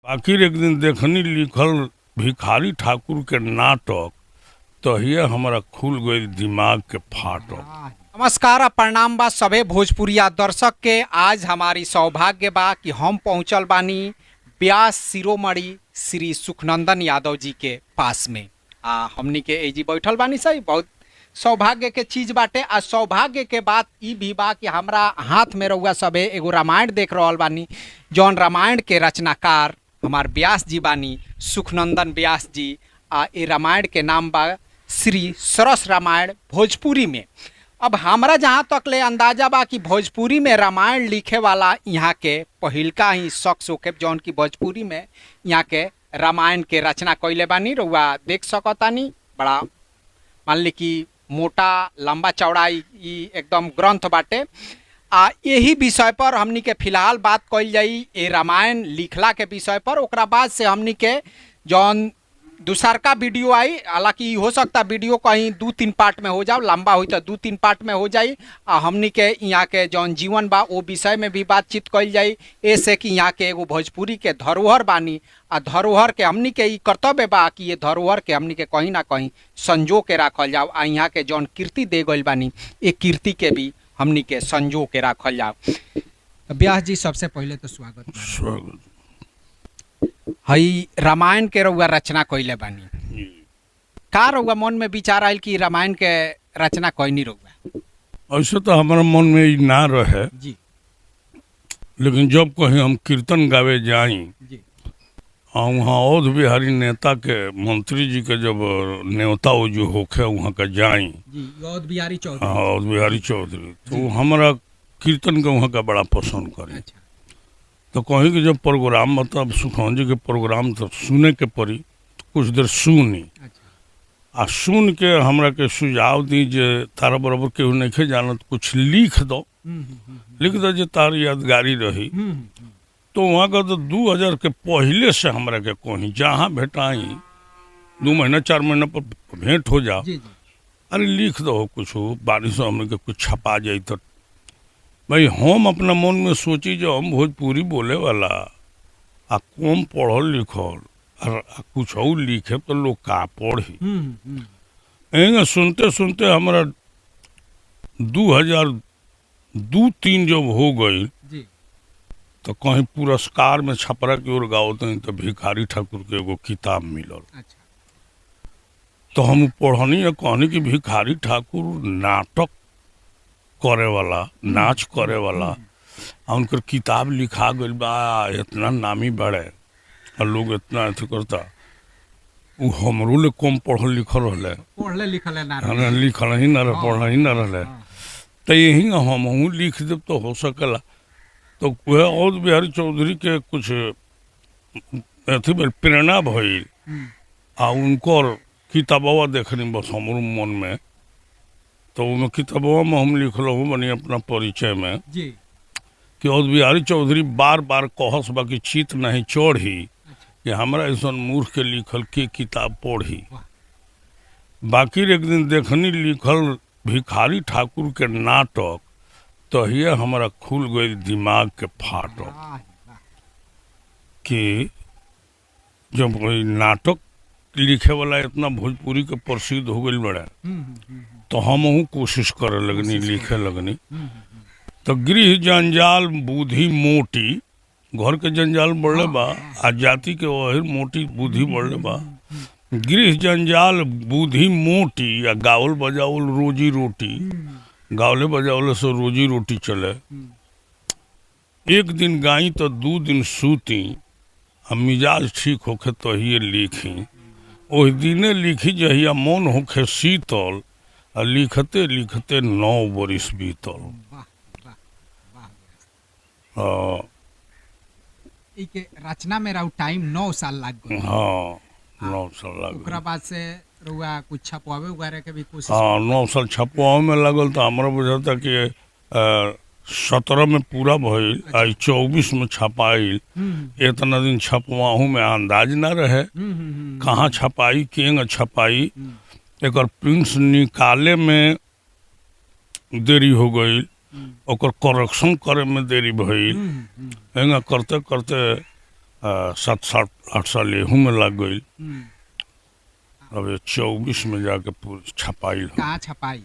आखिर एक दिन देखनी लिखल भिखारी ठाकुर के नाटक, तहिए हमरा खुल गई दिमाग के फाटक। नमस्कार आ प्रणाम बा सभे भोजपुरिया दर्शक के। आज हमारी सौभाग्य बा कि हम पहुंचल बानी व्यास शिरोमणि श्री सुखनंदन यादव जी के पास में। आ हमनी के एजी बैठल बानी सही बहुत सौभाग्य के चीज बाटे। आ सौभाग्य के बात ई भी बा कि हमरा हाथ में रउआ सभे एगो रामायण देख रहल बानी, जौन रामायण के रचनाकार हमार व्यास जी बानी, सुखनंदन व्यास जी। आ ए रामायण के नाम बा श्री सरस रामायण भोजपुरी में। अब हमरा जहाँ तक ले अंदाजा बा कि भोजपुरी में रामायण लिखे वाला यहाँ के पहिलका ही शख्स होखे जौन की भोजपुरी में यहाँ के रामायण के रचना कइले बानी। रउआ देख सकतानी, बड़ा मान ली कि मोटा लंबा चौड़ा ई एकदम ग्रंथ बाटे। आ यही विषय पर हमनी के फिलहाल बात कइल जाई, ए रामायण लिखला के विषय पर। ओकरा बाद से हमनी के जौन दूसरका वीडियो आई, हालांकि हो सकता वीडियो कहीं 2-3 पार्ट में हो जाओ, लंबा हुई तो 2-3 पार्ट में हो जाई। आ हमनी के यहाँ के जौन जीवन बा वो विषय में भी बातचीत कइल जाई, ऐसे कि यहाँ के एगो भोजपुरी के धरोहर बानी। आ धरोहर के हमनी के ई कर्तव्य बा कि ये धरोहर के हमनी के कहीं ना कहीं संजो के राखल जाओ। आ यहाँ के जौन कीर्ति दे गइल बानी, ये कीर्ति के भी हमनी के संजो के राखल जाओ। व्यास जी सबसे पहले तो स्वागत। स्वागत। हई रामायण के रउआ रचना कइले बानी, का रउआ मन में विचार आयल कि रामायण के रचना कइनी रउआ? ऐसे तो हमारा मन में ई ना रहे जी, लेकिन जब कहीं हम कीर्तन गावे जाई जी, आ वहाँ अवध बिहारी नेता के मंत्री जी के जब न्योता वो जो होखे वहाँ के जाई जी, अवध बिहारी चौधरी। हाँ, अवध बिहारी चौधरी, तो हमारा कीर्तन के वहाँ का बड़ा पसंद करे। अच्छा। तो कहीं कि जब प्रोग्राम मतलब सुखन जी के प्रोग्राम तो सुने के पड़ी, तो कुछ देर सुनी। अच्छा। आ सुन के हमरा के सुझाव दी जे तारा बराबर केहू नहीं जानत, कुछ लिख दो, लिख दो जे तार यादगारी रही। तो वहाँ का तो 2000 के पहले से हमरा के कहीं जहाँ भेटाई 2 महीना 4 महीना पर भेंट हो जाओ, जी जी, अरे लिख दो कुछ, बारिश हमने के कुछ छपा जाए। तो भाई हम अपना मन में सोची जो हम भोजपुरी बोले वाला आ कम पढ़ल लिखल और कुछ और लिखे तो लोग का पढ़ी। एंगे सुनते सुनते हमारा 2002-3 जब हो गई जी, तो कहीं पुरस्कार में छपरा की ओर गावत नहीं तो भिखारी ठाकुर के एगो किताब मिलल। अच्छा। तो हम पढ़नी है, कहनी कि भिखारी ठाकुर नाटक करे वाला, नाच करे वाला, आ उनकर किताब लिखा गइल बा, इतना नामी बड़े और लोग इतना अथी करता। उ हमरो ले कम पढ़ल लिखल रहले, पढ़ले लिखल ना रहे, लिखल ही ना रहे, पढ़ल ही ना रहे। तो यही हमहूँ लिख देब तो हो सकेला। तो वह अवध बिहारी चौधरी के कुछ अथी प्रेरणा भइल आ उनकर किताबवा देखनी बस हमरो मन में। तो वो किताबों में हम लिखल हूँ बनी अपना परिचय में जी, कि अवध बिहारी चौधरी बार बार कहस बाकी चीत नहीं चढ़ी कि हमरा ऐसा मूर्ख के लिखल के किताब पढ़ी। बाकी एक दिन देखनी लिखल भिखारी ठाकुर के नाटक, तहिए हमरा खुल गई दिमाग के फाटक कि जब कोई नाटक लिखे वाला इतना भोजपुरी के प्रसिद्ध हो गई बड़ा, तो हमहू कोशिश करे लगनी, लिखे लगनी। तो गृह जंजाल बुद्धि मोटी, घर के जंजाल बढ़ले बा आ जाति के वही मोटी बुद्धि बढ़ले बा। गृह जंजाल बुद्धि मोटी आ गावल बजावल रोजी रोटी, गावले बजावले से रोजी रोटी चले। एक दिन गाई तो 2 दिन सूती, आ मिजाज ठीक होखे तो ही लिखी। ओहि दिने लिखी जहिया मन होखे शीतल, आ लिखते लिखते 9 बरिस बीतल। के रचना में राउ टाइम 9 साल लाग गइल। हाँ, 9 साल लाग गइल। ओकरा बाद से रउआ कुछ छपवावे वगैरह के भी कोशिश? हाँ, 9 साल छपवावे में लागल। तो हमरा बुझाता कि 17 में पूरा भइल आ 24 में छपाइल। इतना दिन छपवाहू में अंदाज ना रहे कहाँ छपाई केंग छपाई। एक प्रिंट्स निकाले में देरी हो गई, ओकर करेक्शन करे में देरी भइल। एंगा करते करते 7 7 8 साल एहू में लग गई। अब 24 में जाके छपाइल। कहाँ छपाई?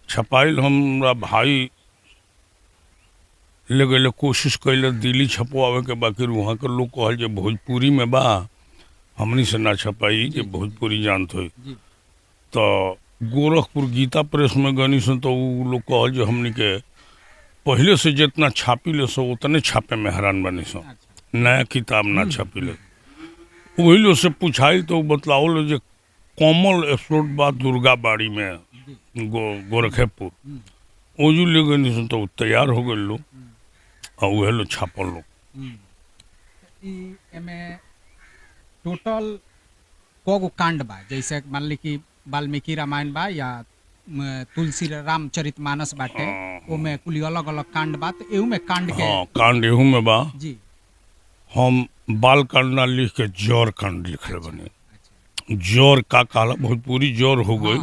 छपाइल हमरा भाई ले गए, कोशिश कैले दिल्ली छपवावे के, बाकी वहाँ के लोग कहल जे भोजपुरी में बा, हमनी से ना छपाई, जे भोजपुरी जानत होई। तो गोरखपुर गीता प्रेस में गनी सन तो उ लोग कहल जे हमनी के पहले से जितना छापी ले सो उतने छापे में हैरान बनी सो, नया किताब ना छापी ले। वही लोग से पूछाई तो बतलाओ जे कमल स्रोत बा दुर्गा बाड़ी में गोरखपुर, ओजू ले गनी सन तो तैयार हो गए लोग और वह लोग छापल लोग। टोटल कगो कांड बा? जैसे मान ली कि वाल्मीकि रामायण बा या तुलसी रामचरितमानस बाटे, ओमे कुल अलग अलग कांड बा, तो एहू में कांड के? हाँ, कांड एहू में बा जी। हम बाल कांड ना लिख के जौर कांड लिखले बने। जौर का कहला भोजपुरी जौर हो गई।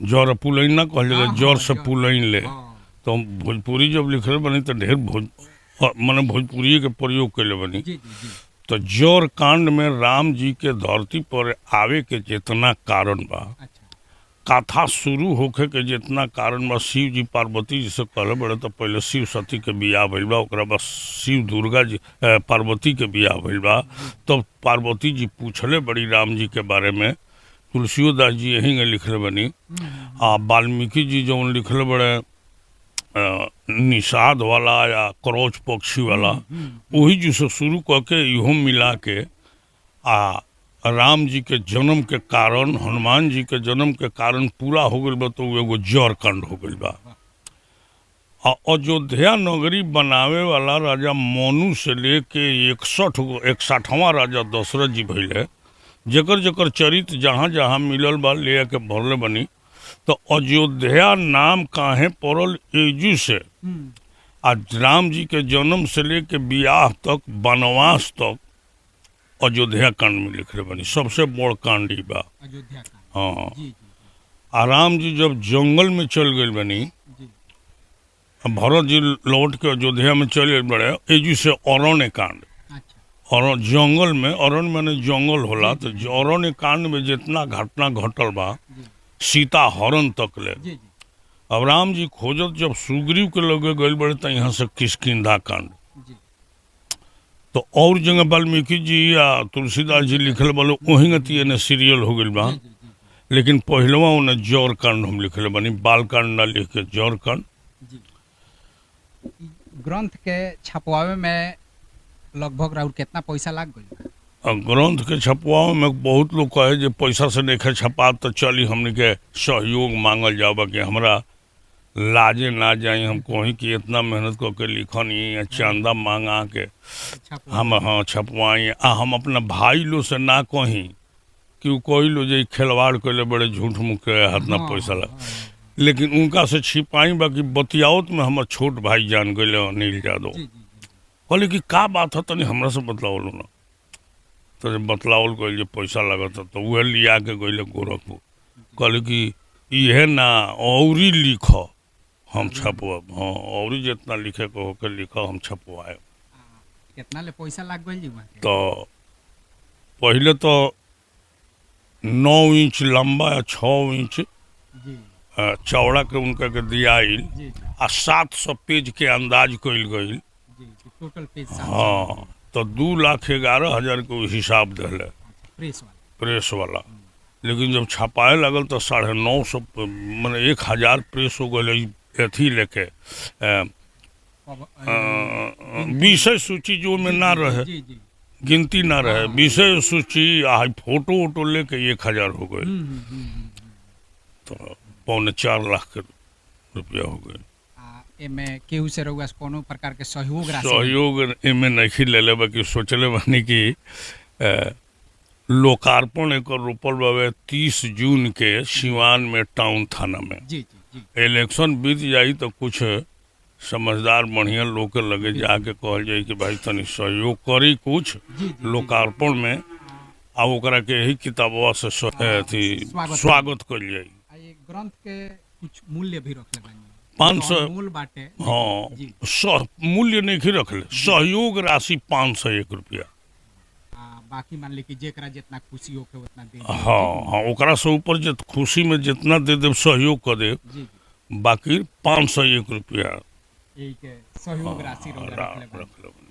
जौर पुलैन ना कहल जाला, जौर से पुलैन ले। तो हम भोजपुरी जब लिखले बनी तो ढेर भोज माने भोजपुरी के प्रयोग कैले बनी। तो जौर कांड में राम जी के धरती पर आवे के जितना कारण बा, कथा शुरू होखे के जितना कारण बा, शिव जी पार्वती जी से कहले बड़े तो पहले शिव सती के बियाह भइल बा, ओकरा बाद शिव दुर्गा जी पार्वती के बियाह भइल बा। तब पार्वती जी पूछले बड़ी राम जी के बारे में, तुलसियो दास जी यहीं लिखले बनी। आ वाल्मीकि जी जौन लिखले बड़े निषाद वाला या क्रोच पक्षी वाला, वही जी से शुरू करके इहो मिला के आ राम जी के जन्म के कारण, हनुमान जी के जन्म के कारण पूरा हो गई बा। तो एगो जड़ कांड हो गई बा। आ अयोध्या नगरी बनावे वाला राजा मनु से लेके 61वां राजा दशरथ जी भइले, जेकर जेकर चरित्र जहाँ जहाँ मिलल बा ले के भरले बनी। तो अयोध्या नाम काहे पड़ल एजू से, आ राम जी के जन्म से लेके बियाह तक, वनवास तक अयोध्या कांड में लिखले बनी। सबसे बड़ कांड ई बा अयोध्या कांड। हाँ। आ राम जी जब जंगल में चल गए बनी, भरत जी लौट के अयोध्या में चल गए बड़े, एजू से अरण्य कांड। और जंगल में, अरण्य माने जंगल होला, तो अरण्य कांड में जितना घटना घटल बा, सीता हरण तक ले। अब राम जी खोजत जब सुग्रीव के लगे गए बड़े तो यहाँ से किष्किंधा कांड। तो और जगह वाल्मीकि जी या तुलसीदास जी लिखल बलो वहीं गति ने सीरियल हो गई बा, लेकिन पहलवा उन्हें जौर कांड हम लिखले बनी, बाल कांड ना लिख के जौर कांड। ग्रंथ के छपवावे में लगभग राउर कितना पैसा लाग गई? ग्रंथ के छपवावे में बहुत लोग कहे जे पैसा से नहीं छपा तो चली हमने के सहयोग मांगल जाओ कि हमरा लाजे ना जाए, हम कहीं कि इतना मेहनत करके लिखनी या चंदा मांगा के हम हाँ छपवाई। आ हम अपना भाई लो से ना कहीं कि वो कही लो जे खिलवाड़ कैले बड़े झूठ मुख के हाथ ना पैसा लग, लेकिन उनका से छिपाई। बाकी बतियावत में हमार छोट भाई जान गए अनिल यादव, कहले कि का बात है तनी हमरा से बतलावल ना। तो जब बतलावल गई जे पैसा लगत तो वह लिया के गई गोरखपुर, कहले कि यह ना और लिख हम छपवा, हाँ और जितना लिखे को होके लिखा हम छपवाए। कितना ले पैसा लाग गई? तो पहले तो 9 इंच लंबा या 6 इंच चौड़ा के उनका के दियाइल आ 700 पेज के अंदाज कइल गई। टोटल पेज हाँ, तो 2,11,000 के हिसाब दिले प्रेस वाला। लेकिन जब छपाए लगल तो 950 माने 1000 प्रेस हो गए अथी लेके विषय सूची जो में ना रहे, गिनती ना रहे, विषय सूची आ फोटो वोटो लेके 1000 हो गए, तो 3.75 लाख के रुपया हो गए। एमे केहू से रउआ कोनो प्रकार के सहयोग राशि? सहयोग एमे नहीं ले ले, बाकी सोचले बानी कि लोकार्पण एक रोपल बावे 30 जून के सिवान में टाउन थाना में। जी जी जी। इलेक्शन बीत जाई तो कुछ समझदार बढ़िया लोग के लगे जाके कहल जाई कि भाई तनी सहयोग करी कुछ लोकार्पण में, आ ओकरा के यही किताबवा से अथी स्वागत कइल जाई। ग्रंथ के कुछ मूल्य भी रखले बानी? 500 मूल बाटे। हाँ, जी। सह मूल्य नहीं रखले, सहयोग राशि 501 रुपया। बाकी मान ली कि जेकरा जितना खुशी होके उतना दे। हाँ हाँ, ओकरा से ऊपर जे खुशी में जितना दे देव सहयोग कर देव, जी। बाकी 501 रुपया यही के सहयोग राशि रउआ रखले बानी। रखले बानी।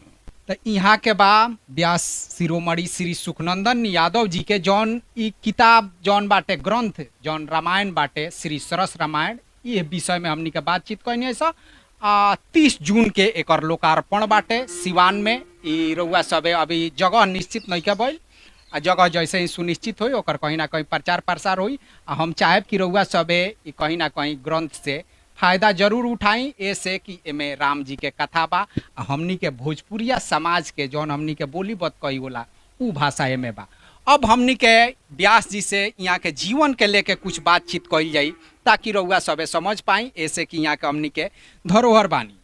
त यहाँ के बा व्यास शिरोमणि श्री सुखनंदन यादव जी के जौन ई किताब जौन बाटे ग्रंथ जौन रामायण बाटे श्री सरस रामायण, ये विषय में हमनी के बातचीत कैनी है। आ 30 जून के एकर लोकार्पण बाटे सिवान में। ई रउआ सबे अभी जगह निश्चित नहीं के भइल, आ जगह जैसे ही सुनिश्चित होई ओकर कहीं ना कहीं प्रचार प्रसार होई। आ हम चाहेब कि रउआ सबे ई कहीं ना कहीं ग्रंथ से फायदा जरूर उठाई, ऐसे कि एमे राम जी के कथा बा आ हमनी के भोजपुरिया समाज के जौन हमनी के बोली बत कही होला उ भाषा एमे बा। अब हमनी के व्यास जी से यहाँ के जीवन के लेके कुछ बातचीत कइल जाई ताकि रउआ सबे समझ पाई, ऐसे कि यहाँ के हमनी के धरोहर बानी।